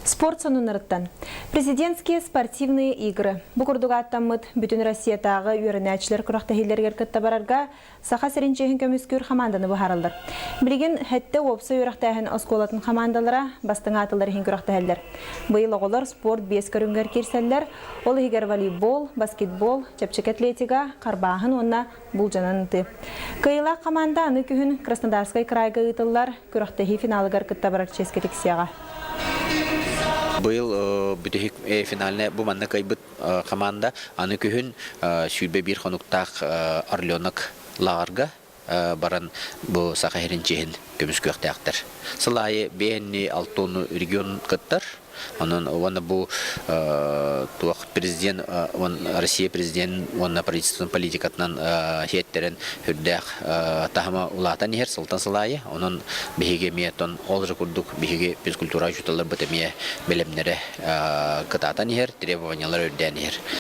Спорт сонуннарыттан. Президентские спортивные игры. Бу курдук ааттаммыт бүтүн Россиятааҕы үөрэнээччилэр күрэхтэһиилэригэр кытта барарга Саха сирин чиэһин көмүскүүр хамаанданы быһаараллар. Билигин сэттэ уопсай үөрэхтээһин оскуолатын хамаандалара бастыҥ аатылар иһин күрэхтэһэллэр. Быйыл оҕолор спорт биэс көрүҥүгэр киирсэллэр, ол иһигэр волейбол, баскетбол, чэпчэки атлетика, харбааһын уонна булдьанан ытыы. Кыайыылаах хамаанда аны күһүн Краснодарскай кыраайга ыытыллар күрэхтэһии финалыгар кытта барар чиэскэ тиксиэҕэ. Быйыл бүтэһик финальнай бу манна кыайбыт команда аны күһүн 21 хонуктаах Орленок лааҕырга баран бу Саха сирин чиэһин көмүскүөхтээхтэр. Сыл аайы биэһинни алтыону регион кыттар. Онон уонна бу туох президент Россия президент уонна правительствотын политикатынан сиэттэрэн үрдээх таһыма улаатан иһэр сылтан сыл аайы. Онон биһиги эмиэ оттон ол же курдук биһиги физкультура учууталларбыт эмиэ бэлэмнэрэ кытаатан иһэр, требованиялар үрдээн иһэр.